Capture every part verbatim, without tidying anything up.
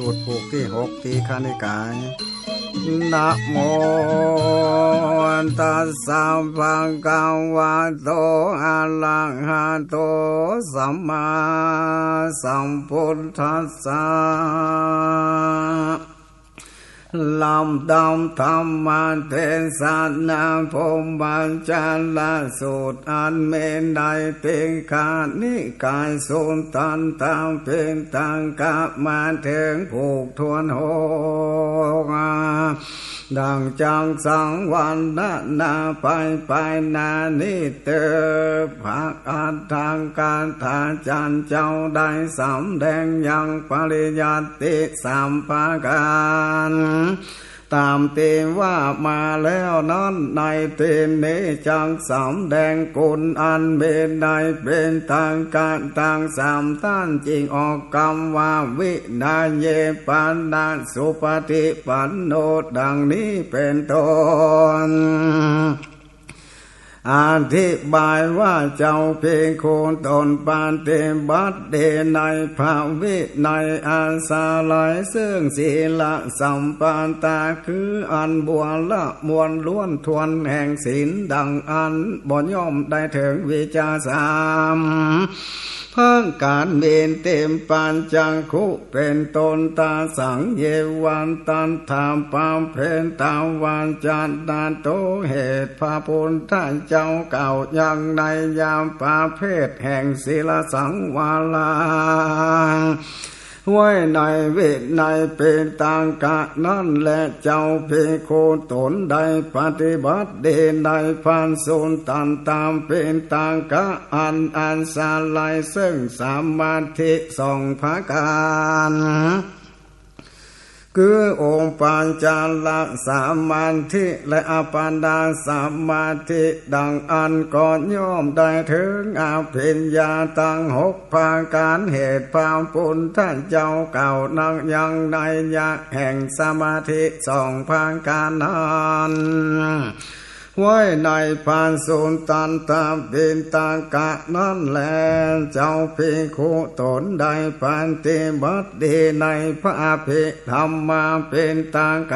สูตรผูกตี้หก ทีฆนิกาย นะโมตัสสะ ภะคะวะโต อะระหะโต สัมมาสัมพุทธัสสะ ลำดับธรรมเทศนา พรหมจารสูตร อันมีในทีฆนิกายสุตตันตปิฎกมาเถิงผูกถ้วนหก ดังจักสังวรรณนาไป ไปหน้านี้เต๊อะ ภะคะ ตะกถาจารย์เจ้าได้สำแดงยังปริยัติสามประก๋าน ต๋ามตี้ว่ามาแล้วนั้น ในตี้นี้จักสำแดงคุณอันมีในปิฎกตังสามต้าน จึ่งออกกำว่า วินัยเยปะนะ สุปฏิปันโน ดังนี้เป๋นต้น อธิบายว่า เจ้าภิกขุต๋นปฏิบัติดีในพระวินัย อาศัยซึ่งศีลสัมปทา คืออันบัวละมวลล้วนถ้วนแห่งศีล ดังอั้นบ่ย่อมได้เถิงวิชชาสามประก๋าน มีเตมปัญจักขุ เป๋นต้น ตะสังเยวัตถะปะเภทวาจานะ โต เหตุพระพุทธเจ้ากล่าวยังนัยยะประเภทแห่งศีลสังวร ไว้ในวินัยปิฎกนั้นแล เจ้าภิกขุต๋นได้ปฏิบัติดีในพระสุตตันตปิฎกอันอาศัยซึ่งสมาธิสองประก๋าน คืออุปจารสมาธิและอัปปนาสมาธิ ดังอั้นก็ย่อมได้เถิงอภิญญาตังหกประก๋าน เหตุพระพุทธเจ้ากล่าวนัยยังนัยยะแห่งสมาธิสองประก๋านนั้น ไว้ในพระสุตตันตปิฎกนั้นแล เจ้าภิกขุต๋นได้ปฏิบัติดีในพระอภิธรรมปิฎก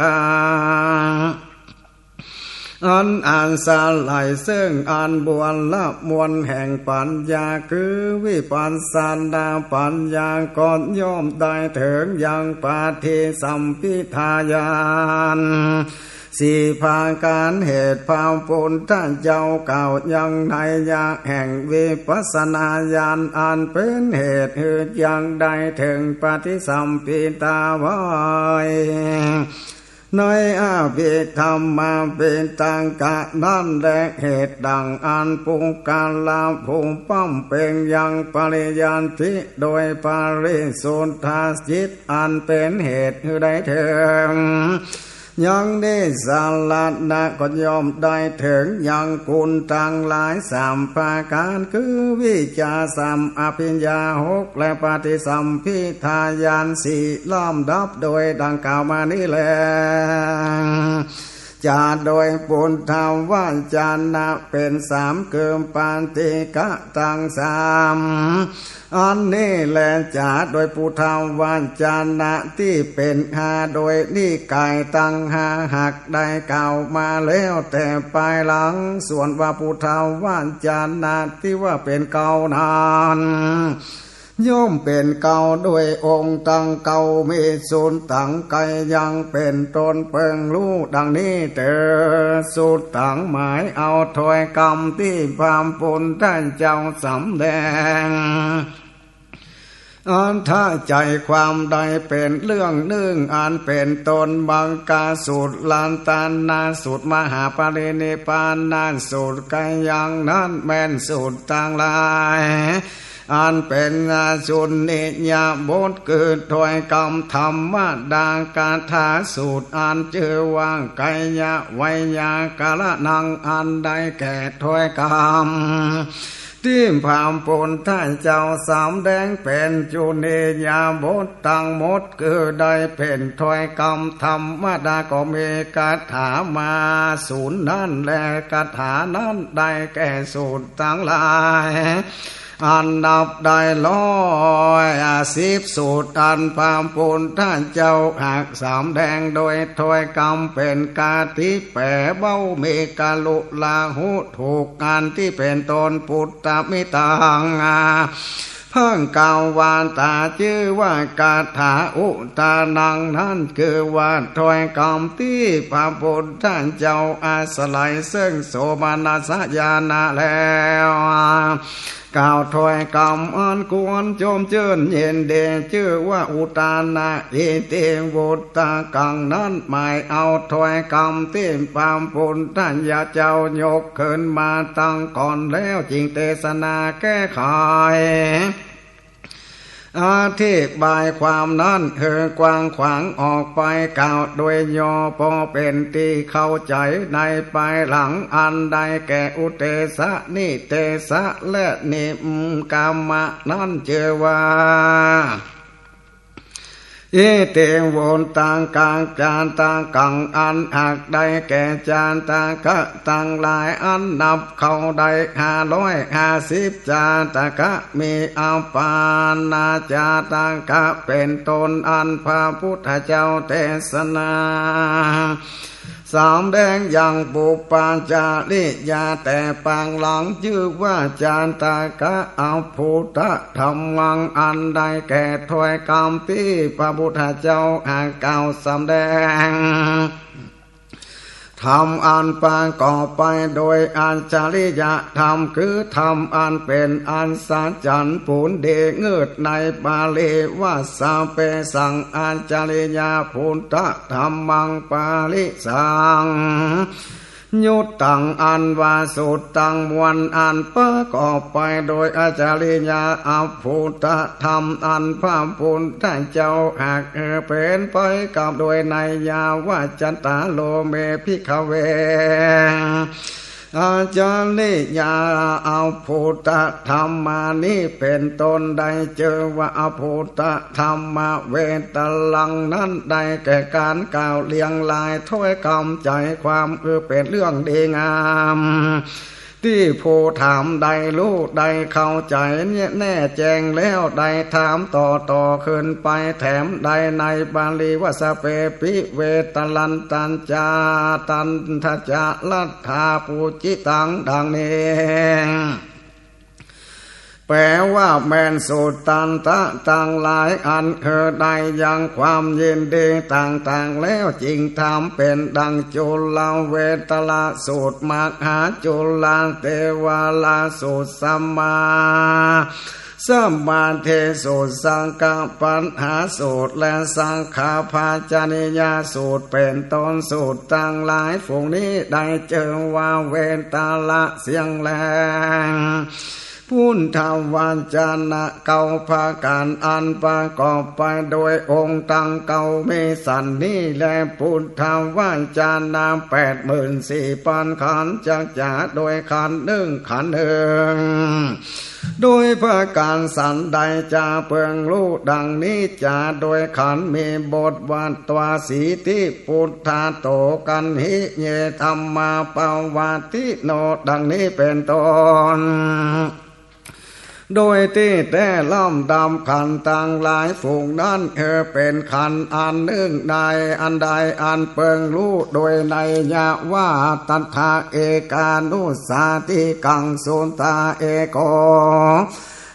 อันอาศัยซึ่งอันบัวละมวลแห่งปัญญา คือวิปัสสนาปัญญา ก็ย่อมได้เถิงยังปฏิสัมภิทาญาณ สี่ประก๋าน เหตุพระพุทธเจ้ากล่าวยังนัยยะแห่งวิปัสสนาญาณ อันเป๋นเหตุหื้อยังได้เถิงปฏิสัมภิทาไว้ ในอภิธรรมปิฎกนั้นแล เหตุดังอั้นปุคคละผู้บำเพ็ญยังปริยัติโดยปริสุทธาจิต อันเป๋นเหตุหื้อได้เถิงยังนิสสรณะ ก็ย่อมได้เถิงยังคุณตังหลายสามประก๋าน คือวิชชาสาม อภิญญาหก และปฏิสัมภิทาญาณสี่ ลำดับโดยดังกล่าวมานี้แล จ๋าโดยปุถวจนะเป๋นสาม คือปฏิฆะตังสาม อันนี้แล จ๋าโดยปุถวจนะตี้เป๋นห้า โดยนิกายตังห้า หากได้กล่าวมาแล้วแต่ปายหลัง ส่วนว่าปุถวจนะตี้ว่าเป๋นเก้านั้น ย่อมเป๋นเก้าโดยองค์ตังเก้า มีสุตตัง ไกยังเป๋นต้น เปิงฮู้ดังนี้เต๊อะ สุตตัง หมายเอาถ้อยกำตี้พระพุทธเจ้าสำแดง อัตถะ ใจ๋ความได้เป๋นเรื่องนึ่ง อันเป๋นต้น มัคคสูตร รัตนสูตร มหาปรินิพพานสูตร ไกยังนั้นแม่นสูตรตังหลาย อันเป๋นอจุนนิยบท คือถ้อยกำธรรมดา คาถาสูตร อันจื้อว่าไกยไวยากรณัง อันได้แก่ถ้อยกำ ตี้พระพุทธเจ้าสำแดงเป๋นจุนนิยบทตังหมด คือได้เป๋นถ้อยกำธรรมดา ก็มีคาถามาสูนนั้นแล คาถานั้นได้แก่สูตรตังหลาย อันนับได้ร้อยสิบสูตร อันพระพุทธเจ้าหากสำแดงโดยถ้อยกำ เป๋นคติแป๋เบา มีกรุณาหูถูก อันตี้เป๋นต้น พุทธมิตตัง พระกวาตา จื้อว่าคาถาอุทานังนั้น คือว่าถ้อยกำตี้พระพุทธเจ้าอาศัยเซิ่งโสมนัสญาณะแล้ว กล่าวถ้อยกำอันควรชมจื้นยินดี จื้อว่าอุทานะ อิติวุตตะกัง นั้นหมายเอาถ้อยกำตี้พระพุทธเจ้ายกขึ้นมาตั้งก่อนแล้ว จึงเตสนาแก้ไข อธิบายความนั้นหื้อกว้างขวางออกไป กล่าวโดยย่อ ปอเป๋นตี้เข้าใจ๋ในภายหลัง อันได้แก่อุเตสะ นิเตสะ และนิกรรมะ นั้นจื้อว่า อิติวุตตะกัง จาตะกัง อันหากได้แก่จาตะกะตังหลาย อันนับเข้าได้ห้าร้อยห้าสิบจาตะกะ มีอัปปาณาจาตะกะเป๋นต้น อันพระพุทธเจ้าเตสนา สำแดงอย่างปุพพจริยาแต่ปางหลัง จื้อว่าจาตะกะอัพภูตะธัมมัง อันได้แก่ถ้อยกำตี้พระพุทธเจ้าหากกล่าวสำแดง ธรรมอันประกอบไปโดยอัจฉริยธรรม คือธรรมอันเป๋นอัศจรรย์ ปูนดีเงิด ในบาลีว่า สัพเพสังอัจฉริยะพุทธธัมมังปริสังยุตตัง อันว่าสูตรตังมวลอันประกอบไปโดยอัจฉริยะอัพภูตธรรม อันพระพุทธเจ้าหากเป๋นไปกับโดยนัยยะว่า จัตตาโร เม ภิกขเว อัจฉริยาอัพภูตธัมมานิ เป๋นต้น ได้จื้อว่าอัพภูตธัมมะเวตลัง นั้นได้แก่ก๋านกล่าวเรียงรายถ้อยกำใจ๋ความ อือเป๋นเรื่องดีงาม ตี้ผู้ถามได้ฮู้ได้เข้าใจ๋แน่แจ้งแล้ว ได้ถามต่อๆ ขึ้นไปแถมได้ในบาลีว่า สัพเพปิ เวตลันตัญจา ตันทะจา รัตถา ปุจฉิตัง ดังนี้ แป๋ว่าแม่นสูตรตันทะตังหลายอันหื้อได้ยังความยินดีต่างๆ แล้ว จึงถามเป๋นดังจุลเวทละสูตร มหาจุลเทวละสูตร สมา สมาธิสูตร สังคปัญหาสูตร และสังขพัจจนิยสูตร เป๋นต้น สูตรตังหลายฝูงนี้ได้จื้อว่าเวทละเสี้ยงแล พุทธวจนะเก้าประก๋าน อันประกอบไปโดยองค์ตังเก้า มีสันนี้แล พุทธวจนะแปดหมื่นสี่ปันขันธ์ จักจะโดยขันธ์นึ่งขันธ์นึ่ง โดยประก๋านสันใดจะเปิงฮู้ดังนี้ จะโดยขันธ์มีบทว่า ตวาสีติ ปุทธาโต กัณหิ เย ธัมมา ปวัตติโน ดังนี้เป๋นต้น โดยตี้แต๊ลำดับขันธ์ตังหลายฝูงนั้น หื้อเป๋นขันธ์อันนึ่งในอันใดอันเปิงฮู้ โดยนัยยะว่า ตัตถะเอกานุสสาติกัง สุตตาเอโก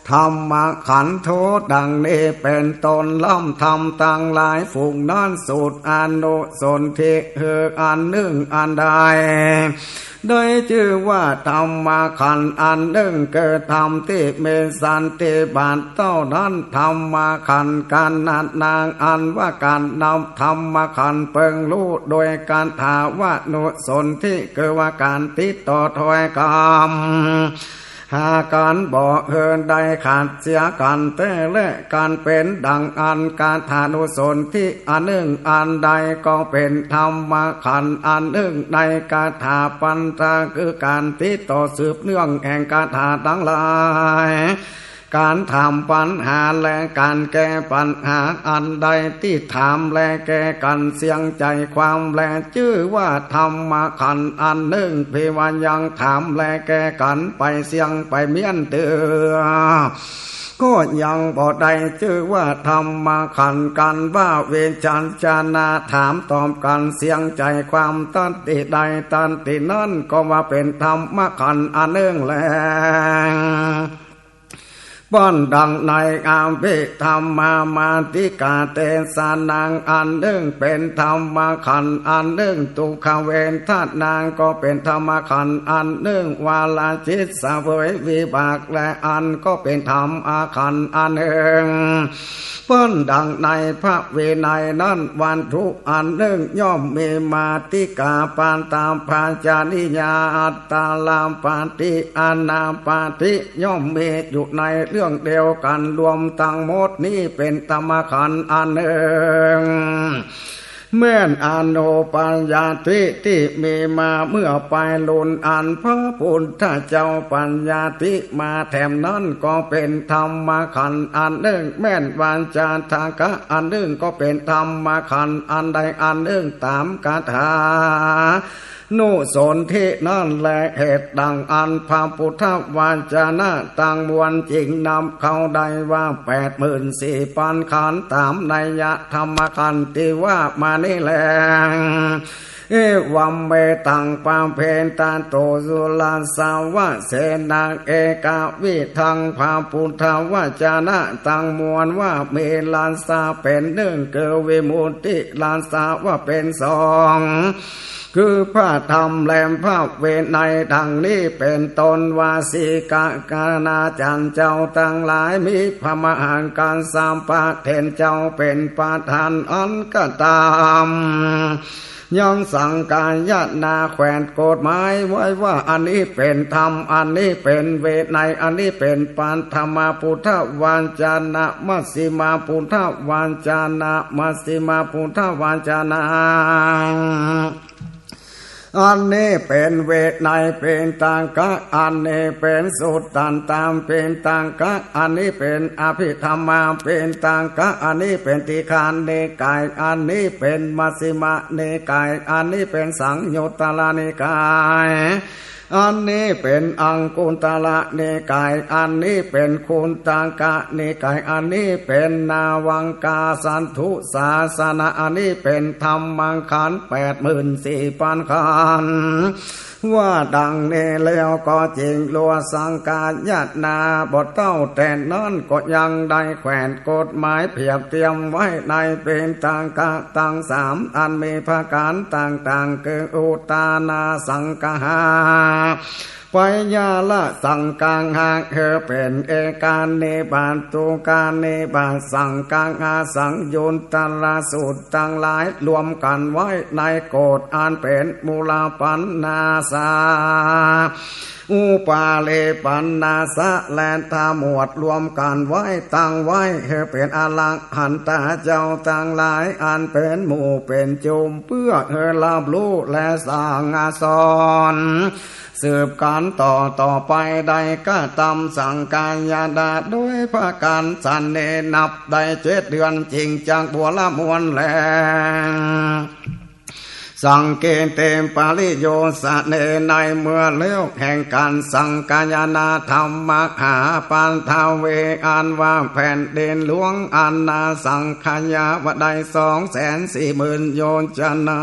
ธัมมขันโธ ดังนี้เป๋นต้น ลำธรรมตังหลายฝูงนั้น สูตรอนุสนธิ หื้ออันนึ่งอันใด ได้จื้อว่าธัมมขันธ์อันนึ่ง คือธรรมตี้มีสันนิบาตเต้านั้น ธัมมขันธ์ กัณณัง อันว่าก๋านนำธัมมขันธ์เปิงฮู้ โดยคาถาวานุสนธิ คือว่าก๋านติดต่อถ้อยกำ หาก๋านบ่หื้อได้ขาดเสียกั๋นแต๊ และก๋านเป๋นดังอั้น คาถานุสนธิอันนึ่งอันใด ก็เป๋นธัมมขันธ์อันนึ่ง ในคาถาปัณฑะ คือก๋านติดต่อสืบเนื่องแห่งคาถาตังหลาย ก๋านถามปัญหาและก๋านแก้ปัญหา อันใดตี้ถามและแก้กั๋นเสี้ยงใจ๋ความแล จื้อว่าธรรมขันธ์อันนึ่ง เพียงว่ายังถามและแก้กั๋นไปเสี้ยงไปเมี้ยนเตื้อ ก็ยังบ่ได้จื้อว่าธรรมขันธ์ กั๋นว่าวิจัชนาถามตอบกั๋นเสี้ยงใจ๋ความ ตั๊ดตี้ใดตั๊ดตี้นั้น ก็ว่าเป๋นธรรมขันธ์อันนึ่งแล เปิ้นดังในอภิธรรมามาติกาเตสนาอันนึ่ง เป๋นธรรมขันธ์อันนึ่ง ทุกขเวทนาก็เป๋นธรรมขันธ์อันนึ่ง วาลาจิตเสวยวิบากและอันก็เป๋นธรรมขันธ์อันนึ่ง เปิ้นดังในพระวินัยนั้น วัตถุอันนึ่งย่อมมีมาติกา ปาตาภาจานิยา อัตตาลาปาติ อนาปาติ ย่อมมีอยู่ในเรื่องเดียวกั๋น รวมตังหมดนี้เป๋นธรรมขันธ์อันนึ่ง แม่นอนุปาญาติตี้มีมาเมื่อไปลุนอันพระพุทธเจ้าปาญาติมาแถมนั้นก็เป๋นธรรมขันธ์อันนึ่ง แม่นวาจาทากะอันนึ่งก็เป๋นธรรมขันธ์อันใดอันนึ่งต๋ามคาถา นุสนธินั้นแล เหตุดังอั้นพระพุทธวจนะตังมวลจึงนับเข้าได้ว่าแปดหมื่นสี่ปันขันธ์ ต๋ามนัยยะธรรมขันธ์ตี้ว่ามานี้แล เอวัมเมตัง ปะเภทะโต สุรัสสะวะเสนะ เอกวิธัง พระพุทธวจนะตังมวลว่ามีรัสสะเป๋นนึ่ง คือวิมุตติรัสสะว่าเป๋นสอง คือพระธรรมและพระวินัยดังนี้เป๋นต้น วาสิกะคณาจั๋นเจ้าตังหลาย มีพระมหากัสสปะเถรเจ้าเป๋นประธาน อันก็ต๋าม ยังสังฆายตนาแขวนกฎหมายไว้ว่า อันนี้เป๋นธรรม อันนี้เป๋นวินัย อันนี้เป๋นปัทมพุทธวจนะ มัชฌิมพุทธวจนะ มัชฌิมพุทธวจนะ อันนี้เป๋นวินัยปิฎกะ อันนี้เป๋นสุตตันตปิฎกะ อันนี้เป๋นอภิธรรมปิฎกะ อันนี้เป๋นทีฆนิกาย อันนี้เป๋นมัชฌิมนิกาย อันนี้เป๋นสังยุตตนิกาย อันนี้เป๋นอังคุตรนิกาย อันนี้เป๋นคุตตกนิกาย อันนี้เป๋นนาวังกาสันตุสาสนะ อันนี้เป๋นธรรมขันธ์แปดหมื่นสี่ปันขันธ์ ว่าดังนี้แล้วก็จึงลวสังฆายตนาบ่เต้าแต่นั้นก็ยังได้แขวนกฎหมายเปรียบเทียบไว้ในปิฎกะตังสามอันมีประก๋านต่างๆ คืออุทานาสังคหะ ปยาละสังคหะ คือเป๋นเอกานิบาต ทุกขานิบาต สังคหะ สังยุตตรสูตรตังหลายรวมกั๋นไว้ในกฎอันเป๋นมูลปัณณาสา อุปาเลปัณณาสะ และทั้งหมวดรวมกั๋นไว้ตั้งไว้ หื้อเป๋นอรหันตาเจ้าตังหลาย อันเป๋นหมู่เป๋นจุม เปื้อหื้อฮับฮู้และสั่งสอนสืบกั๋นต่อต่อไป ได้กระทำสังฆายตนาโดยประก๋านสันนิ นับได้เจ็ดเดือน จึงจักบัวละมวลแล สังเกเต ปริโยสเน ในเมื่อแล้วแห่งก๋านสังฆายตนาธรรมมหาปัทวี อันว่าแผ่นดินหลวงอันนาสังขยาว่าได้สองแสนสี่หมื่นโยชนา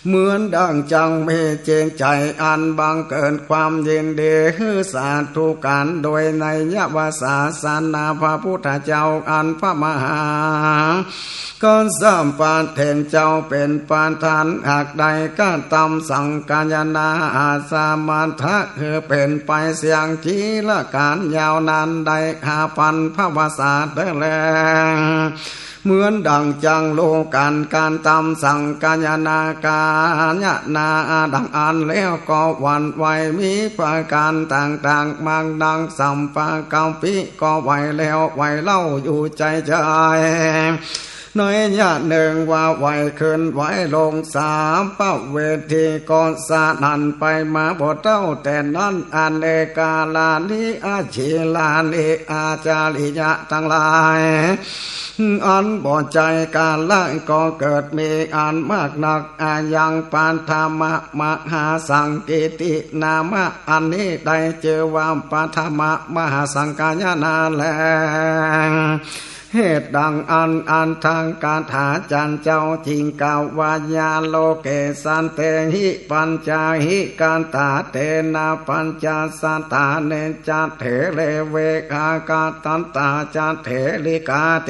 เหมือนดังจังมีจิตใจ๋อันบังเกิดความยินดี หื้อสาธุก๋านโดยนัยยะว่าศาสนาพระพุทธเจ้าอันพระมหา กัสสปะเถรเจ้าเป๋นประธาน หากได้กระทำสังฆายตนาอาสมถะ หื้อเป๋นไปเสี้ยงจิรก๋านยาวนานได้ห้าปันพรรษาเต๊อะแล เหมือนดังจังฮู้กั๋น ก๋านทำสังฆายตนา กายตนาดังอั้นแล้วก็หวั่นไหว มีประก๋านต่างๆ มากดังสัมปะกัปปิ ก็ไหวแล้วไหวเล่าอยู่ใจ๋ใจ๋ ในยะนึ่งว่าไหวขึ้นไหวลง สามประเวทีก็สนั่นไปมาบ่เต้าแต่นั้น อเนกาลานิ อชีลานิ อาจาริยะตังหลาย อันบ่ใจ้กาละก็เกิดมีอันมากนัก อายังปัทมมหาสังกิตตินามะ อันนี้ได้จื้อว่าปัทมมหาสังกายนาแล เหตุดังอั้น อัตถกถาจันเจ้าจึงกล่าวว่า ยะ โลเก สันติหิ ปัญจาหิ กัตถา เตนะ ปัญจสัตตานิ จะ เถเร เวหา กะตัตตา จะ เถริกา เต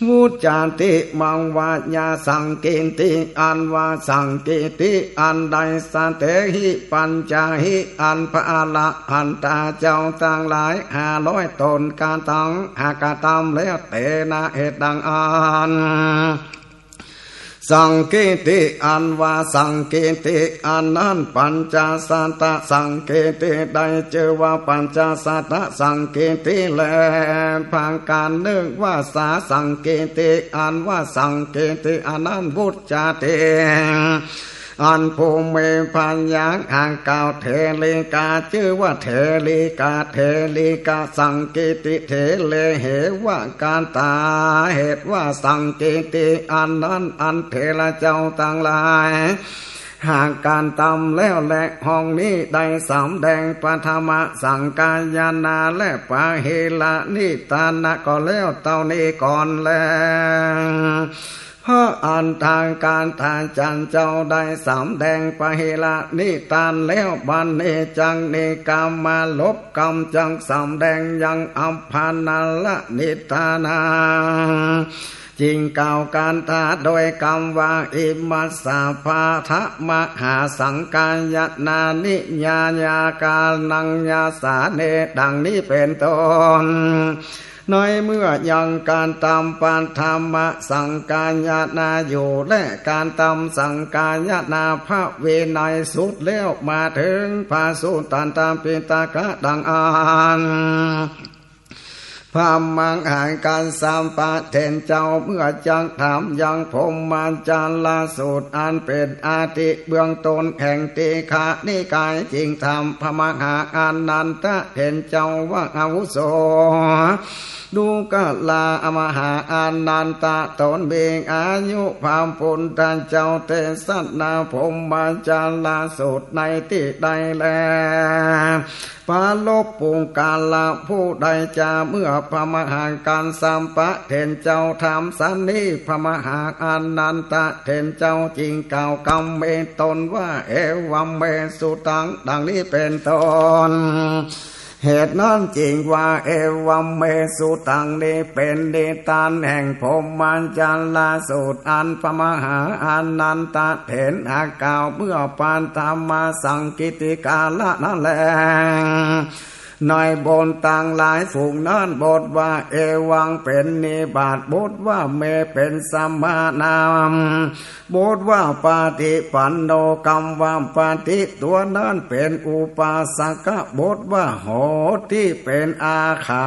วุจจาติ มัง วะ ยะ สังกิตติ อันว่าสังกิตติอันใด สันติหิ ปัญจาหิ อันพระอรหันตาเจ้าตังหลายห้าร้อยต๋นกระทำ หากกระทำแล้ว เตนะ เหตุดังอั้น สังกิตติ อันว่าสังกิตติอันนั้น ปัญจสัตตสังกิตติ ได้จื้อว่าปัญจสัตตสังกิตติแล ประก๋านนึ่งว่า สา สังกิตติ อันว่าสังกิตติอันนั้น วุจจาติ อันผู้มีพยางค์กล่าว เถริกา จื้อว่าเถริกา เถริกสังกิตติ เถเร เหวะ กัตถา เหตุว่าสังกิตติอันนั้น อันเถระเจ้าตังหลายหากกระทำแล้วแล ห้องนี้ได้สำแดงปัทมสังกายนาและปหิรณิทานะก็แล้วเต้านี้ก่อนแล พระอัตถกถาจันเจ้าได้สำแดงปหิรณิทานแล้ว บัดนี้จักนิกรรมารภกำจักสำแดงยังอัปพนรณิทานา จึงกล่าวคาถาโดยกำว่า อิมัสสะปะทะมหาสังกายนานิ ยายาคานัง ยาสาเน ดังนี้เป๋นต้น ในเมื่อยังกระทำปัทมสังกายนาอยู่ และกระทำสังกายนาพระวินัยสุดแล้ว มาเถิงพระสุตตันตปิฎกะดังอั้น พระมหากัสสปะเถรเจ้าเมื่อจักถามยังพรหมจารรสูตรอันเป๋นอาทิเบื้องต้นแห่งทีฆนิกาย จึงถามพระมหาอานันทะเถรเจ้าว่า อาวุโส ดูกรา มหาอานันทะ ต๋นมีอายุ พระพุทธเจ้าเตสนาพรหมจารรสูตรในตี้ใดแล ปรารภปุคคละผู้ใดจา เมื่อพระมหากัสสปะเถรเจ้าถามสันนี้ พระมหาอานันทะเถรเจ้าจึงกล่าวกำมีตนว่า เอวัมเม สุตัง ดังนี้เป๋นต้น เหตุนั้นจึงว่า เอวัมเม สุตัง นี้เป๋นนิทานแห่งพรหมจารรสูตรอันพระมหาอานันทะเถรกล่าวเมื่อปัทมสังกิตติกาละนั้นแล ในบทตังหลายฝูงนั้น บทว่า เอวัง เป๋นนิบาต บทว่า เม เป๋นสรรพนาม บทว่า ปฏิปันโน กำว่า ปฏิ ตั๋วนั้นเป๋นอุปาสกะ บทว่า โหติ เป๋นอาขา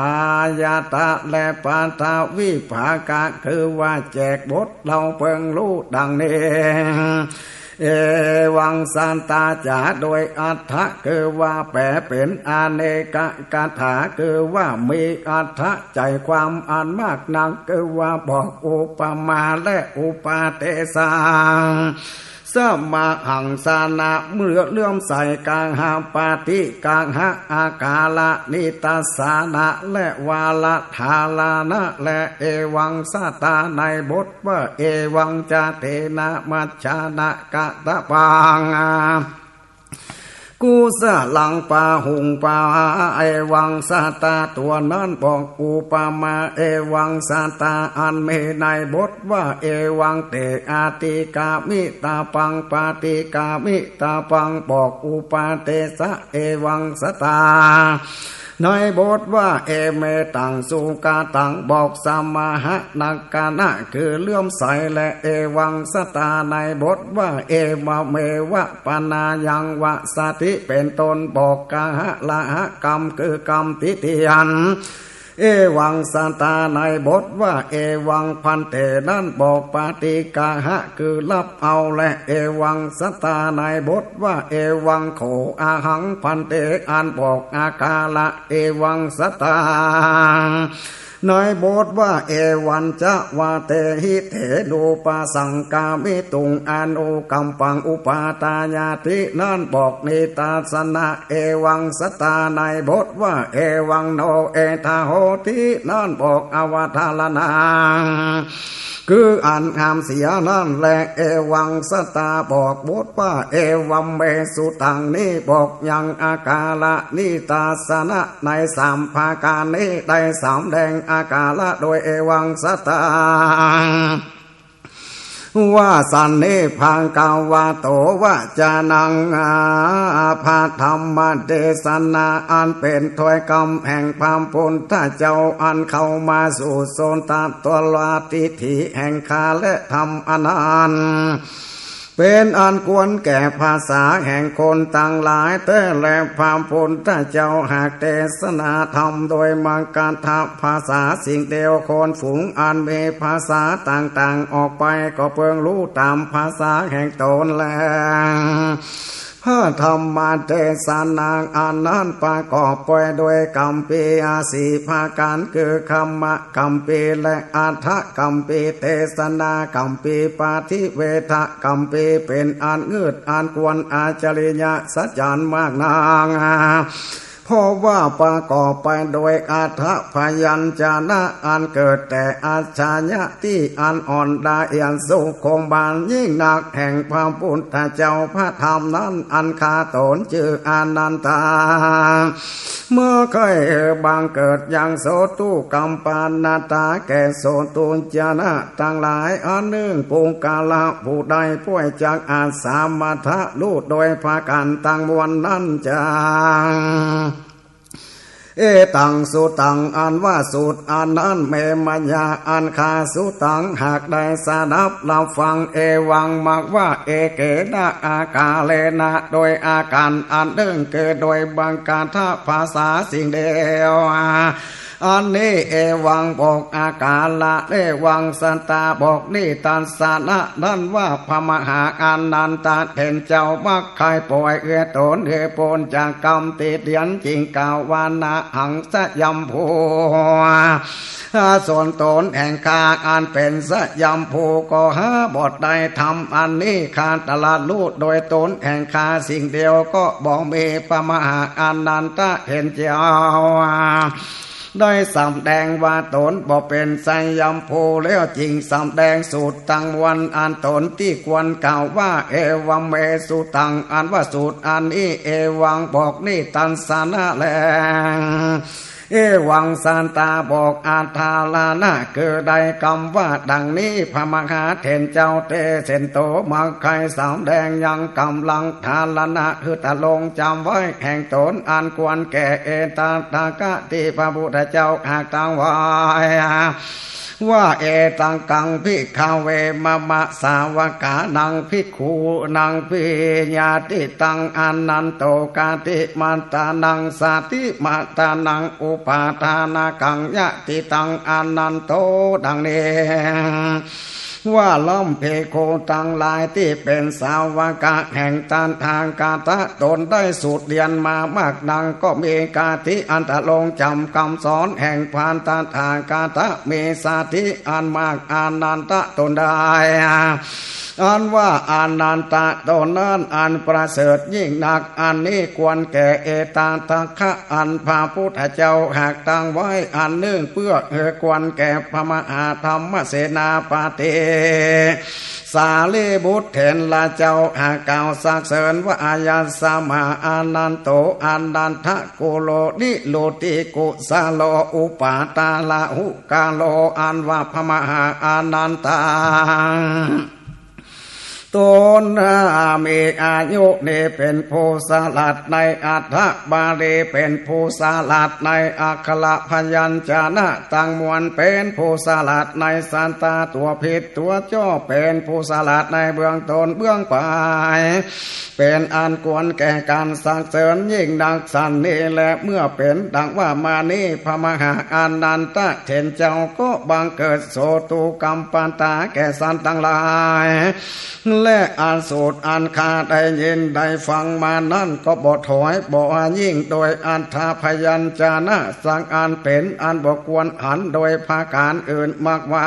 ยตะ และปฐวีภาคะ คือว่าแจก บทเล่าเปิงฮู้ดังนี้ เอวังสัตตา จ๋าโดยอรรถะ คือว่าแป๋เป๋นอเนกกถา คือว่ามีอรรถะใจ๋ความอันมากนัก คือว่าบอกอุปมาและอุปาเทศะ สมหังสนะ เมื่อเลื่อมใส กหปฏิ กหอาการะ นิทัสสนะ และวรธารานะ และเอวังสัตตา ในบทว่า เอวังจะเทนะ มัชฌานะ กะตะปัง กุสลัง ปะหุง ปะหา เอวังสัตตา ตั๋วนั้นบอกอุปมา เอวังสัตตา อันมีในบทว่า เอวัง เต อธิกามิตาปัง ปฏิกามิตาปัง บอกอุปาเทศะ เอวังสัตตา ในบทว่า เอเมตัง สุขะตัง บอกสมหนักขณะ คือเลื่อมใส และเอวังสัตตา ในบทว่า เอวะเมวะ ปะนายัง วะสะติ เป๋นต้น บอกกหละหะกรรม คือกรรมติเตียน เอวังสัตตา ในบทว่า เอวังภันเต นั้นบอกปาฏิกาหะ คือฮับเอาแล เอวังสัตตา ในบทว่า เอวังโข อะหังภันเต อันบอกอาการะ เอวังสัตตา ในบทว่า เอวัญจะวะเตหิ เตโนปัสสังกามิตุง อนุกัมปังอุปาทายาติ นั้นบอกนิทัสสนะ เอวังสัตตา ในบทว่า เอวังโนเอทะโหติ นั้นบอกอวทารณา คืออันห้ามเสียนั้นแล เอวังสัตตา บอกบทว่า เอวัมเมสุตัง นี้บอกยังอาการะ นิทัสสนะ ในสามประก๋านนี้ได้สำแดงอาการะโดยเอวังสัตตา ว่าสันนิพพะคะวะโต วจนัง อา พระธรรมเทศนาอันเป๋นถ้อยกำแห่งพระพุทธเจ้า อันเข้ามาสู่โสตะตวาทิฏฐิแห่งข้า และธรรมอันนั้น เป๋นอันควรแก่ภาษาแห่งคนตังหลายแต๊แล พระพุทธเจ้าหากเทศนาธรรมโดยมคธภาษาสิ่งเดียว คนฝูงอันมีภาษาต่างๆ ออกไปก็เปิงฮู้ต๋ามภาษาแห่งต๋นแล พระธรรมเทศนาอันนั้นประกอบไปโดยคัมภีร์สี่ประก๋าน คือ คัมมะคัมภีร์ และ อัฏฐคัมภีร์ เทศนาคัมภีร์ ปฏิเวทคัมภีร์ เป๋นอันงืดอันควร อาจริยสัจจรรย์มากนัก เพราะว่าประกอบไปโดยอัฏฐพยัญชนะอันเกิดแต่อัจฉริยะตี้อันอ่อนละเอียดสุขุมบานยิ่งนัก แห่งพระพุทธเจ้า พระธรรมนั้นอันข้าต๋นจื้ออานันทา เมื่อใค่บังเกิดยังโสตุกัมปนตาแก่โสตุชนตังหลาย อันนึ่งปุคคละผู้ใดป้วยจักอาสามารถฮู้โดยประก๋านตังมวลนั้นจา เอตังสุตตัง อันว่าสูตรอันนั้น เม มายา อันข้าสุตตัง หากได้สดับฮับฟัง เอวัง มากว่า เอเกนะ อาการะนะ โดยอาก๋านอันนึ่ง คือโดยมคธภาษาสิ่งเดียว อันนี้เอวังบอกอาการะ เอวังสัตตาบอกนิทัสสนะ นั้นว่าพระมหาอานันทะเถรเจ้ามักใค่ป้วยหื้อต๋นหื้อป๊นจากกรรมติเตียน จึงกล่าวว่า นะหัง สยัมภู ส่วนต๋นแห่งข้าอันเป๋นสยัมภูก็หาบ่ได้ ธรรมอันนี้ข้าตรัสฮู้โดยต๋นแห่งข้าสิ่งเดียว ก็บ่มีพระมหาอานันทะเถรเจ้า ได้สำแดงว่าต๋นบ่เป๋นสยัมภูแล้ว จึงสำแดงสูตรตังมวลอันต๋นตี้ควรกล่าวว่า เอวัมเมสุตตัง อันว่าสูตรอันนี้ เอวังบอกนิทัสสนะแล เอวังสัตตาบอกอัฏฐารณะ คือได้กำว่าดังนี้ พระมหาเถรเจ้าเตเสนโต มักใค่สำแดงยังกำลังธารณะ คือตะลงจำไว้แห่งต๋นอันควรแก่ เอตถะคะ ตี้พระพุทธเจ้าหากตังไว้ ว่า เอตัง กัง ภิกขะเว มะมะ สาวกานัง ภิกขูนัง ปิยาติตัง อานันโต กาติมัตตานัง สาติมัตตานัง อุปาทานะกัง ยะติตัง อานันโต ดังนี้ ว่าลำภิกขุตังหลายตี้เป๋นสาวกะแห่งตถาคตะ ต๋นได้สูตรเฮียนมามากนัก ก็มีคติอันตะลงจำกำสอนแห่งพระตถาคตะ มีสาธิอันมาก อานันทะต๋นได้ อันว่าอานันทะต๋นนั้นอันประเสริฐยิ่งนัก อันนี้ควรแก่ เอตถะคะ อันพระพุทธเจ้าหากตังไว้ อันนึ่งเปื้อหื้อควรแก่พระมหาธรรมเสนาปฏิ สารีบุตรเถรเจ้าหากกล่าวสรรเสริญว่า อายัสมา อานันโต อานันทะ กุโล นิโรติ กุสโล อุปาทาระหุกาโล อันว่าพระมหาอานันทะ ต้น อา มีอายุนี้เป๋นผู้สลัดในอัฏฐบาลี เป๋นผู้สลัดในอักขระพยัญชนะตังมวล เป๋นผู้สลัดในสัตตาตั๋วผิดตั๋วจ้อ เป๋นผู้สลัดในเบื้องต้นเบื้องปลาย เป๋นอันควรแก่ก๋านสรรเสริญยิ่งนักสันนี้แล เมื่อเป๋นดังว่ามานี้ พระมหาอานันทะเถรเจ้าก็บังเกิดโสตุกัมปตาแก่สัตว์ตังหลาย และอันสูตรอันข้าได้ยินได้ฟังมานั้นก็บ่ถอยบ่ยิ่ง โดยอัฏฐพยัญชนะสักอันเป๋นอันบ่ควรหัน โดยประก๋านอื่นมากว่า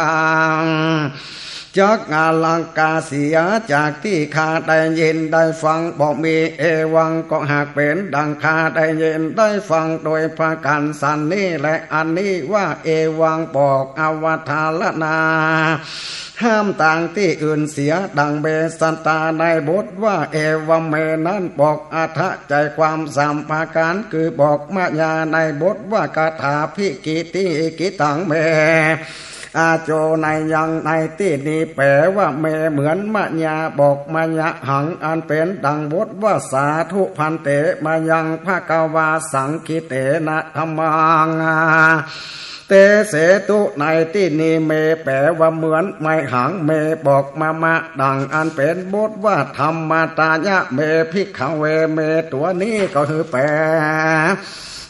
จักลังกาเสียจากตี้ข้าได้ยินได้ฟังบ่มี เอวัง ก็หากเป๋นดังข้าได้ยินได้ฟังโดยประก๋านสันนี้แล อันนี้ว่าเอวัง บอกอวทารณา ห้ามตางตี้อื่นเสีย ดังเมสัตตาในบทว่าเอวัมเมนั้น บอกอัฏฐะใจ๋ความสามประก๋าน คือบอกมายาในบทว่าคาถาภิกขิติกิตตังเม อาโจ ในยังในตี้นี้แป๋ว่าเมเหมือนมายา บอกมายาหัง อันเป๋นดังบทว่าสาธุภันเต มายังภะคะวา สังขิเตนะธัมมัง เตเสตุ ในตี้นี้เมแป๋ว่าเหมือนมายหัง เมบอกมะมะ ดังอันเป๋นบทว่าธัมมตายะเม ภิกขะเว เมตั๋วนี้ก็คือแป๋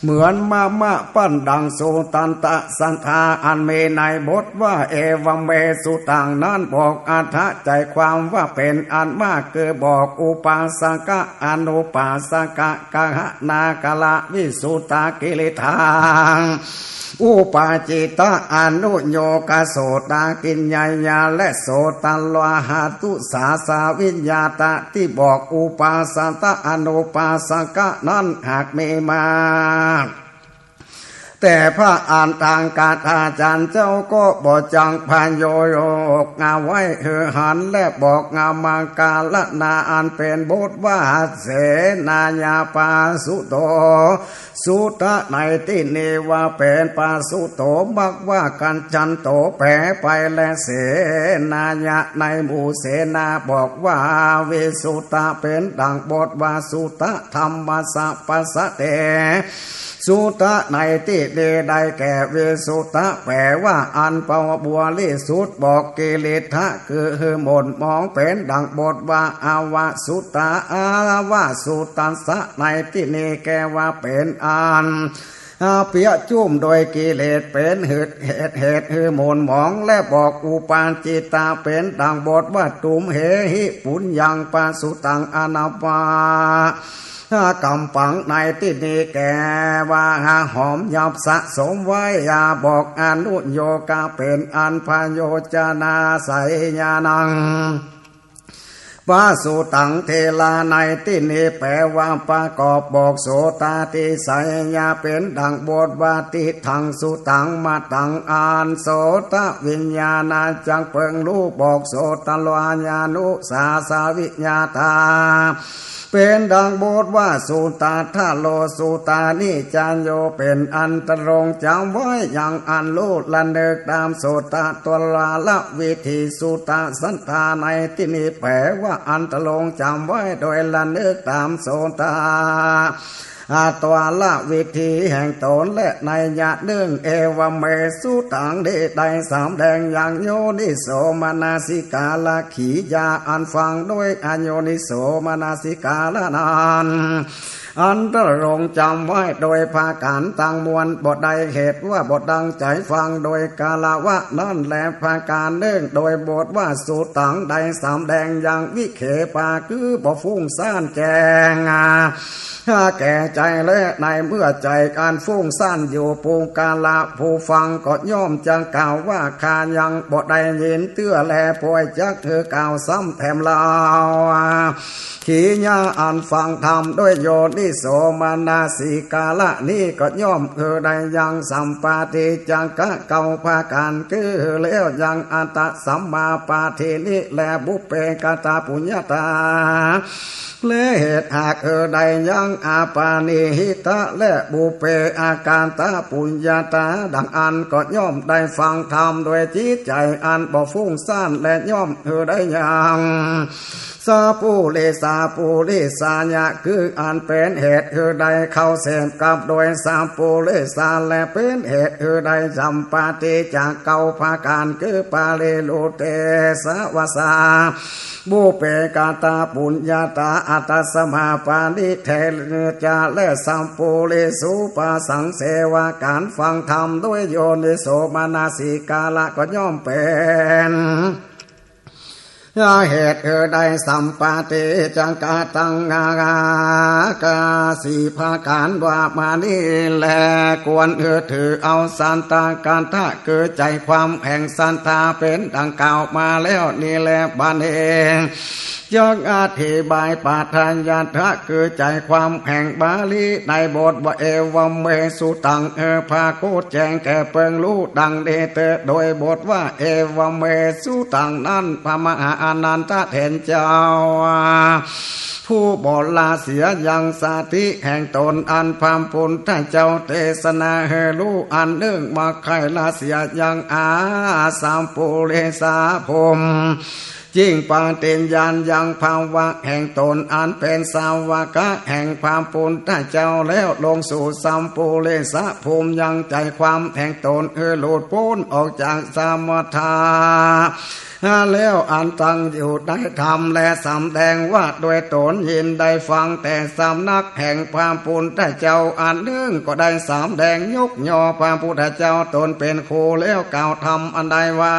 เหมือนมะมะ ปั้นดังสุทัตตะสัตถาอันมีในบทว่าเอวัมเมสุตังนั้น บอกอัฏฐะใจ๋ความว่าเป๋นอันมาก คือบอกอุปาสกะ อนุปาสกะ กหนาคละ วิสุทธากิริทา อุปาจิตะ อนุโยกะ โสตากิญญายะ และโสตะลาหะตุสาสาวิญญาตะ ตี้บอกอุปาสกะ อนุปาสกะนั้นหากมีมา แต่พระอัฏฐังคถาจ๋ารย์เจ้าก็บ่จักพโยคเอาไว้หื้อหัน และบอกงามังคารณาอันเป๋นบทว่าเสนายะปาสุโต สุตะในตี้นี้ว่าเป๋นปาสุโต มักว่ากัจฉันโต แป๋ไปแล เสนายะในหมู่เสนา บอกว่าวิสุตะ เป๋นดังบทว่าสุตะธัมมัสสะปัสสะเต สุตะในตี้นี้ได้แก่วิสุตะ แป๋ว่าอันปวบริสุทธิ์ บอกกิริทะ คือหื้อหม่นหมอง เป๋นดังบทว่าอวสุตะ อวสุตัสสะ ในตี้นี้แก่ว่าเป๋นอัน อาเปียจุ่มโดยกิเลส เป๋นเหตุ เหตุ เหตุหื้อหม่นหมอง และบอกอุปาจิตะ เป๋นดังบทว่าตุมเหหิปุญญังปะสุตังอนัปปะ กัมปัง ในตี้นี้แก่ว่าหอมหยาบสะสมไว้ อย่าบอกอนุโยกะ เป๋นอันพโยจนาไสยานัง ปะสุตัง เถรา ในตี้นี้แป๋ว่าประกอบบอกโสตาทิไสยะ เป๋นดังบทว่าทิฏฐังสุตังมะตัง อันโสตวิญญาณะจักเปิงฮู้ บอกโสตะลาหะตุสาสาวิญญาตา เป๋นดังบทว่าสุตัทธะโล สุตานิจจโย เป๋นอันตรงจ๋ำไว้ยังอันฮู้ระนึกต๋ามโสตะตวาระวิธี สุตะสัตถา ในตี้นี้แป๋ว่าอันตรงจ๋ำไว้โดยระนึกต๋ามโสตะ อัตวาระวิธีแห่งต๋น และนัยยะนึ่ง เอวัมเมสุตัง นี้ได้สำแดงยังโยนิโสมนสิการะกิริยาอันฟังโดยอโยนิโสมนสิการะนั้น อันตรงจ๋ำไว้โดยประก๋านตังมวล บ่ได้เหตุว่าบ่ตั้งใจ๋ฟังโดยกาละวะนั้นแล ประก๋านนึ่ง โดยบทว่าสุตัง ได้สำแดงยังวิเขปะ คือบ่ฟุ้งซ่านแจ้ง แก่ใจ๋ และในเมื่อใจ๋อันฟุ้งซ่านอยู่ ปุคคละผู้ฟังก็ย่อมจักกล่าวว่า ข้ายังบ่ได้ยินเตื้อแล ป่วยจักหื้อกล่าวซ้ำแถมเล่า กิริยาอันฟังธรรมโดยโยนิโสมนสิการะนี้ก็ย่อมหื้อได้ยังสัมปาทิจจะเก้าประก๋าน คือแล้วยังอัตตสัมมาปาทินี้ และบุพเพกตปุญญาตา และเหตุหากหื้อได้ยัง อปาณิหิตะ และปุพเพอากาตปุญญาตา ดังอั้นก็ย่อมได้ฟังธรรมด้วยจิตใจ๋อันบ่ฟุ้งซ่าน และย่อมหื้อได้ยัง สัพปุริสาปุริสายะ คืออันเป๋นเหตุหื้อได้เข้าเสพกับโดยสัพปุริสา และเป๋นเหตุหื้อได้สัมปาติจากเขาประก๋าน คือปาริรูเตสวาสา ปุพเพกาตปุญญาตา อัตตสมาปาณิเทจา และสัพปุริสูปาสังเสวา ก๋านฟังธรรมด้วยโยนิโสมนสิการะ ก็ย่อมเป๋น เหตุหื้อได้สัมปาติจากะตัง อาการสี่ประก๋านว่ามานี้แล ควรหื้อถือเอาสัตตากัตถะ คือใจ๋ความแห่งสัตตา เป๋นดังกล่าวมาแล้วนี้แล บัดนี้ จักอธิบายปัจจยัตถะ คือใจ๋ความแห่งบาลี ในบทว่า เอวัมเมสุตัง เออ ปรากฏแจ้งแก่เปิงฮู้ดังนี้เต๊อะ โดยบทว่า เอวัมเมสุตัง นั้น พระมหาอานันทะเถรเจ้า ผู้บ่ละเสียยังสติแห่งต๋น อันพระพุทธเจ้าเตสนาหื้อฮู้อันนึ่ง บ่ใค่ละเสียยังอาสัพปุริสาพรหม จิ่งปฏิญญาณยังภาวะแห่งต๋น อันเป๋นสาวกะแห่งพระพุทธเจ้า แล้วลงสู่สัพปุริสะพรหม ยังใจ๋ความแห่งต๋นหื้อหลุดป๊นออกจากสมถะ แล้วอันตั้งอยู่ในธรรม และสำแดงว่าโดยต๋นยินได้ฟังแต่สำนักแห่งพระพุทธเจ้าอันนึ่ง ก็ได้สำแดงยกย่อพระพุทธเจ้าต๋นเป๋นครู แล้วกล่าวธรรมอันใดว่า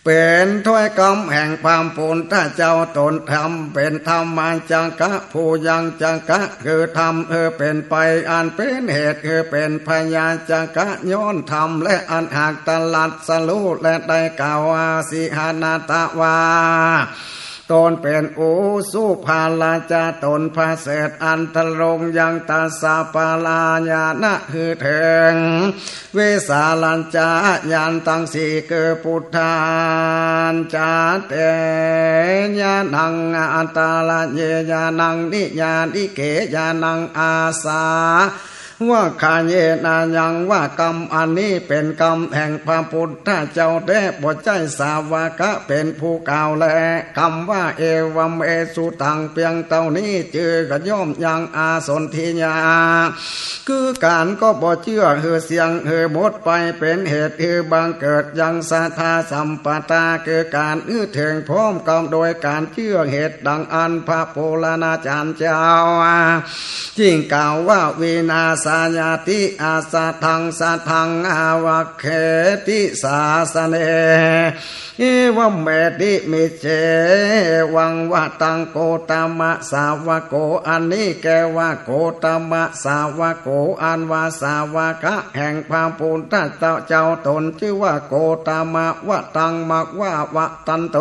เป๋นถ้อยกำแห่งพระพุทธเจ้าต๋น ธรรมเป๋นธรรมจักกะ ผู้ยังจักกะ คือธรรมหื้อเป๋นไป อันเป๋นเหตุหื้อเป๋นพยาจักกะ ย้อนธรรม และอันหากตรัสรู้ และได้กล่าวว่า สิหนาถะ ว่า ต๋นเป๋นอุสุภาราจา ต๋นประเสริฐอันทรงยังตัสสะปะราญาณะหื้อเถิง วิสารัญจะญาณตังสี่ คือปุทธัญจะเตญาณัง อัตตะเยญาณัง นิญาณิเกญาณัง อาสา วะกะเยนะยัง ว่ากำอันนี้เป๋นกำแห่งพระพุทธเจ้าแต๊ บ่ใจ้สาวกะเป๋นผู้กล่าวแล กำว่า เอวัมเมสุตัง เปียงเต้านี้ จื้อก็ย่อมยังอสันทิญญา คือก๋านก็บ่เจื้อหื้อเสี้ยงหื้อหมดไป เป๋นเหตุหื้อบังเกิดยังศรัทธาสัมปทา คือก๋านหื้อเถิงพร้อมกำโดยก๋านเจื้อเหตุ ดังอั้นพระปูรณาจารย์เจ้า จิ่งกล่าวว่า วินาสายาติ อสัตถังสัตถัง อาวัคเขติสาสเน เอวัมเมติ มิจเฉวังวะตัง โคตมะสาวโก อันนี้แก่ว่าโคตมะสาวโก อันว่าสาวกะแห่งพระพุทธเจ้าต๋น จื้อว่าโคตมะ วะตัง มะวะวะตันโต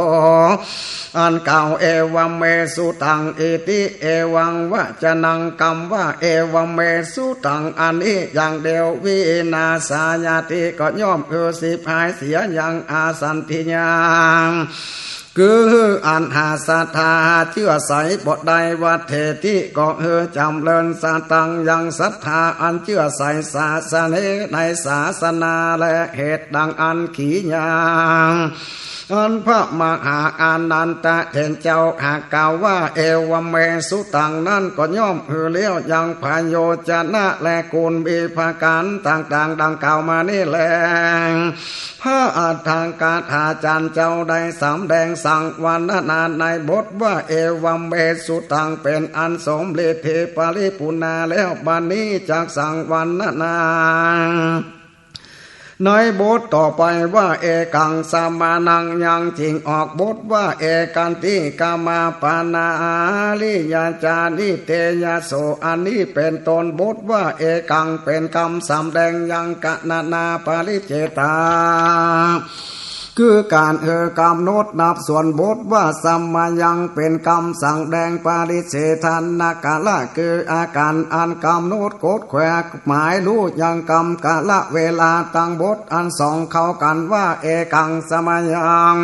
อันกล่าว เอวัมเมสุตัง อิติ เอวังวะจะนัง กำว่า เอวัมเมสุตัง อันนี้อย่างเดียว วินาสายาติ ก็ย่อมหื้อฉิบหายเสียยังอสันทิญญา คืออันหาศรัทธาเจื้อใสบ่ได้ วัดเถติ ก็หื้อจ๋ำเริญ สัตถัง ยังศรัทธาอันเจื้อใส สาสเน ในศาสนา และเหตุดังอั้น ขียัง อันพระมหาอานันทะเถรเจ้าหากกล่าวว่า เอวัมเมสุตัง นั้นก็ย่อมหื้อแล้วยังพโยจนะและคุณมีประก๋านต่างๆ ดังกล่าวมานี้แล พระอัฏฐกถาจารย์เจ้าได้สำแดงสังวรรณนาในบทว่า เอวัมเมสุตัง เป๋นอันสมฤทธิปริปูณาแล้ว บัดนี้จักสังวรรณนา ในบทต่อไปว่า เอกังสมานัง ยังจิ่งออกบทว่า เอกันติกามาปานาอาริยาจานิเตยโส อันนี้เป๋นต้นบทว่า เอกัง เป๋นกำสำแดงยังกะนะนาปริจเจตา คือก๋านหื้อกำหนดนับส่วนบทว่า สมายัง เป๋นกำสำแดงปริจเฉทนกาละ คืออาก๋านอันกำหนดกฎแขวนหมายฮู้ยังกำกาละเวลาตังบทอันสองเข้ากั๋นว่า เอกังสมายัง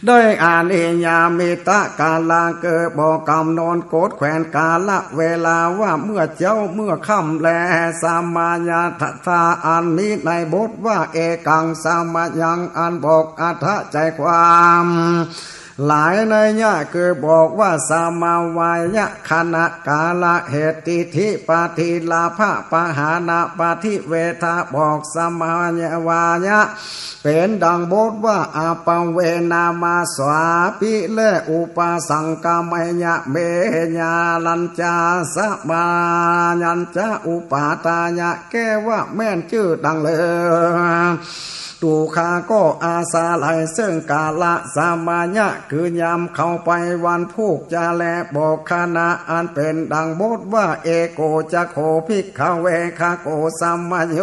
ได้อนิยามิตกาละ คือบอกกำหนดกฎแขวนกาละเวลาว่าเมื่อเจ๊าเมื่อค่ำแล สมัยทัตถา อันมีในบทว่า เอกังสมัยัง อันบอกอรรถะใจความ หลายนัยยะ คือบอกว่าสมวายะขณะกาละ เหตุ ทิฏฐิ ปฏิลาภะ ปหานะ ปฏิเวทา บอกสมวายะ เป๋นดังบทว่า อปเวนามาสาปิ และอุปสังคมัยยะ เมยาลัญจา สมายัญจะ อุปาทายะ แก้ว่าแม่นจื้อดังเลิง ตุคา ก็อาศัยเซิ่งกาละสมัยะ คือยามเข้าไปวันพูกจะแล บอกขณะอันเป๋นดังบทว่า เอโก จะโข ภิกขเว ขโข สมัยโย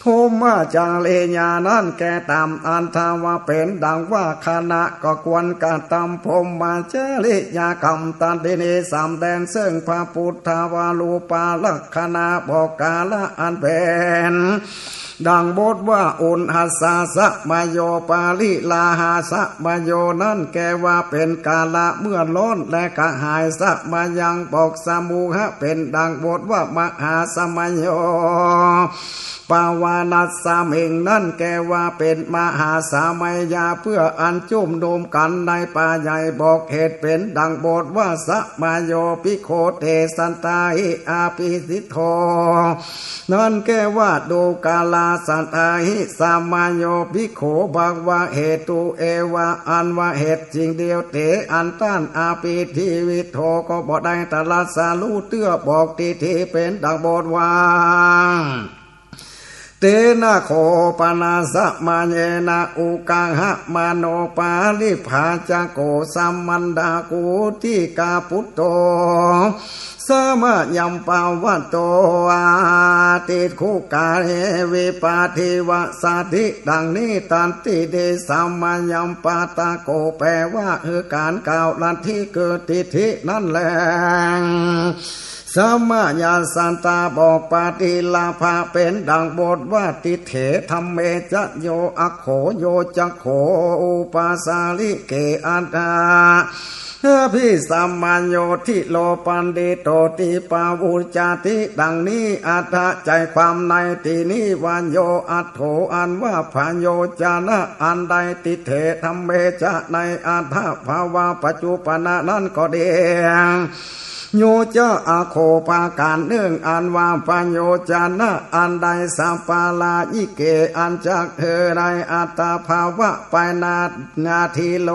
พรหมจริยา นั้นแก่ต๋ามอัตถะว่าเป๋นดังว่าขณะก็ควรกระตำพรหมจริยากรรม ตัดถินี สำแดงเซิ่งพระพุทธวรูปาลักษณะ บอกกาละอันเป๋นดังบทว่า อุณหัสสะสมัยโย ปริลาหาสมัยโย นั้นแก่ว่าเป๋นกาละเมื่อร้อนและกระหาย สมัยัง บอกสมูหะ เป๋นดังบทว่า มหาสมัยโย ปวาณัสสมิง นั้นแก่ว่าเป๋นมหาสมัยยะ เปื้ออันจุมนุมกั๋นในป่าใหญ่ บอกเหตุเป๋นดังบทว่า สมัยโย ภิกโข เตสัตถาหิ อภิสิทโธ นั้นแก่ว่าดูกราสัตถาหิ สมัยโย ภิกโข ภควะ เหตุ เอวะ อันว่าเหตุจริงเดียว เต อันต้าน อภิทิวิทโธ ก็บ่ได้ตรัสรู้เตื้อ บอกทิฏฐิเป๋นดังบทว่า เตนะโข ปนาสมัยเยนะ อุกาหะมโน ปาริภาจโก สมันดากุติกาปุตโต สมะยังปะวะโต อาติคุกาเอ วิปาทิวะสาธิ ดังนี้ ตัตถิเต สมะยังปะตะโก แปลว่า คือก๋านกล่าวลัทธิ คือทิฏฐินั้นแล สมะยังสัตถา บอกปฏิลาภะ เป๋นดังบทว่า ติเถธัมเมจะ โยอักโข โยจักโข อุปาสาลิเก อัตถา อภิสมัยโย ธิโร ปัณฑิโต ติปาวุจจาติ ดังนี้ อัตถะใจความในตี้นี้ว่า โยอัตโถ อันว่าพโยจนะอันใด ติเถธัมเมจะ ในอัตถภาวะปัจจุปันนะนั้นก็ดี โยจะอักโข ประก๋านนึ่ง อันว่าพโยจนะอันใด สัปปารายิเก อันจักหื้อในอัตถภาวะไปนานาทีโล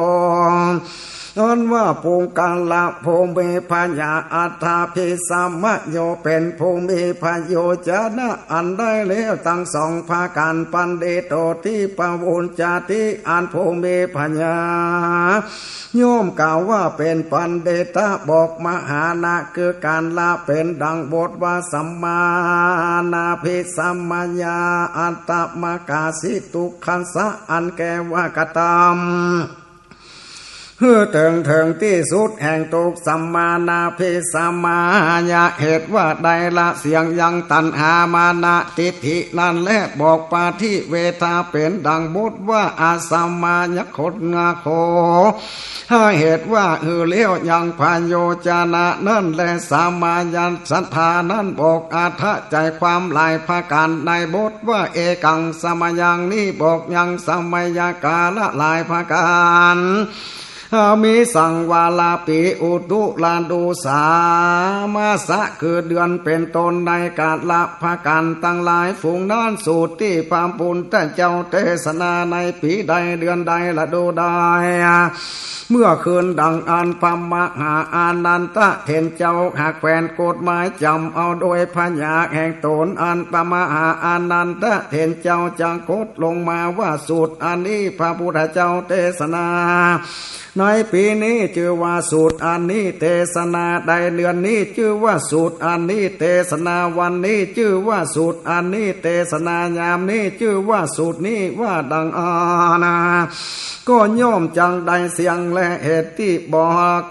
อันว่าปุคคละผู้มีพยา อัตถาภิสมัยโย เป๋นผู้มีพโยจนะอันใดแล้วตังสองประก๋าน ปัณฑิโต ทิปาวุจจาติ อันผู้มีพยา ย่อมกล่าวว่าเป๋นปัณฑิตะ บอกมหานะ คือก๋านละ เป๋นดังบทว่า สัมมานาภิสมัยยา อัตตมกาสิตุคคัสสะ อันแก่ว่ากระตำหื้อเถิง เถิงตี้สุดแห่งตุ๊กข์ สัมมานาภิสมัยยะ เหตุว่าได้ละเสี้ยงยังตัณหา มานะทิฏฐินั้นแล บอกปฏิเวทา เป๋นดังบทว่า อสมัยคตโข เหตุว่าหื้อแล้วยังพโยจนะนั้นแล สมัยสัตถานั้นบอกอัตถะใจความหลายประก๋าน ในบทว่า เอกังสมัยัง นี้บอกยังสมัยกาละหลายประก๋าน มีสังวาลาปี อุตุลาดู สามาสะ คือเดือนเป๋นต้น ในกาละประก๋านตังหลายฝูงนั้น สูตรตี้พระพุทธเจ้าเตสนาในปี๋ใด เดือนใด ฤดูใด เมื่อคืนดังอั้น พระมหาอานันทะเถรเจ้าหากแขวนกฎหมายจ๋ำเอาโดยพญาแห่งต๋น อันพระมหาอานันทะเถรเจ้าจะกดลงมาว่า สูตรอันนี้พระพุทธเจ้าเตสนา ในปี๋นี้จื้อว่าสูตรอันนี้เตสนา ในเดือนนี้จื้อว่าสูตรอันนี้เตสนา วันนี้จื้อว่าสูตรอันนี้เตสนา ยามนี้จื้อว่าสูตรนี้ ว่าดังอั้น ก็ย่อมจักได้เสี้ยงแล เหตุตี้บ่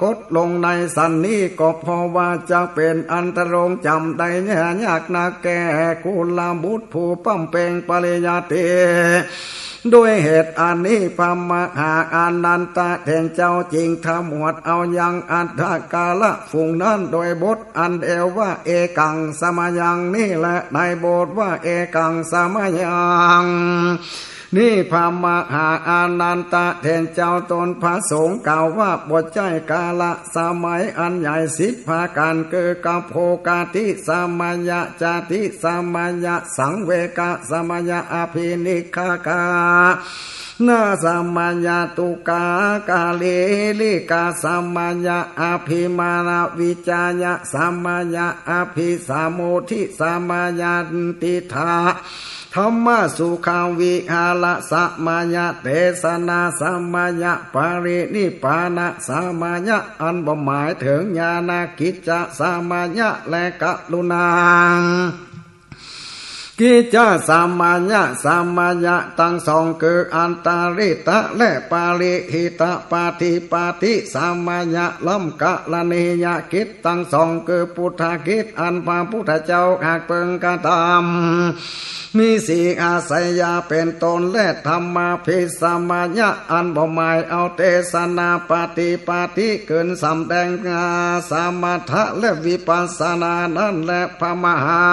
กดลงในสันนี้ ก็เพราะว่าจักเป๋นอันตรงจ๋ำได้ยากนักแก่กุลบุตรผู้บำเพ็งปริยัติ ด้วยเหตุอันนี้ พระมหาอานันทะเถรเจ้าจึงถมวดเอายังอัฏฐกาละฝูงนั้นโดยบทอันเดียวว่า เอกัง สมยัง นี้แล ในบทว่า เอกัง สมยัง นี้ พระมหาอานันทะเถรเจ้าตนประสงค์กล่าวว่า บ่ใจ้กาละสมัยอันใหญ่สิบประก๋าน คือ กัปโปคติสมยะ จาติสมยะ สังเวคสมยะ อภินิคคา นาสมยะ ทุกขา กาลีลิกสมยะ อภิมาณวิจายสมยะ อภิสมุทธิสมยะ ติฏฐธรรมสุขวิหารสมยะ เตสนาสมยะ ปรินิพพานสมยะ อันบ่หมายเถิงญาณกิจจสมยะ และกรุณา กิจจสมยะ สมยะตังสอง คือ อัตตริตะ และปริหิตปฏิปาทิสมยะ ล้ำกรณียกิจตังสอง คือ ปุทธกิจอันพระพุทธเจ้าหากเปิงกระทำ มีสีอาสยะเป็นต้น และธรรมาภิสมยะ อันบ่หมายเอาเตสนาปฏิปาทิ ขึ้นสำแดงสมถะและวิปัสสนานั้นแล พระมหา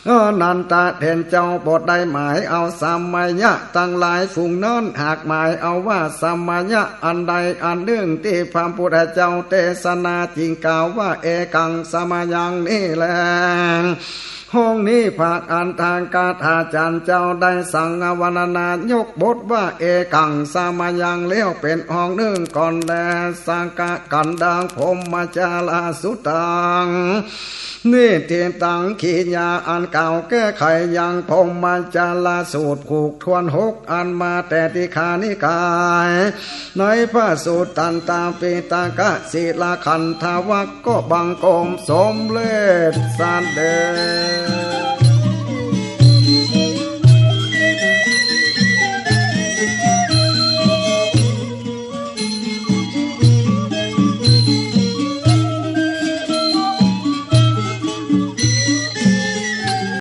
อานันทะเถรเจ้าบ่ได้หมายเอาสมยะตังหลายฝูงนั้น หากหมายเอาว่าสมยะอันใดอันนึ่งตี้พระพุทธเจ้าเตสนา จึงกล่าวว่า เอกัง สมยัง นี้แล ห้องนี้พระอัฏฐกถาจ๋ารย์เจ้าได้สังวรรณนายกบทว่า เอกัง สมยัง แล้วเป๋นห้องนึ่งก่อนแล สักกันดังพรหมจาราสุตตัง นิฏฐิตัง กิริยาอันกล่าวแก้ไขยังพรหมจาราสูตรผูกถ้วนหกอันมาแต่ทีฆานิกาย ในพระสูตรตันตปิฎกสีลขันธวรรคก็บังคมสมเร็จสำเร็จ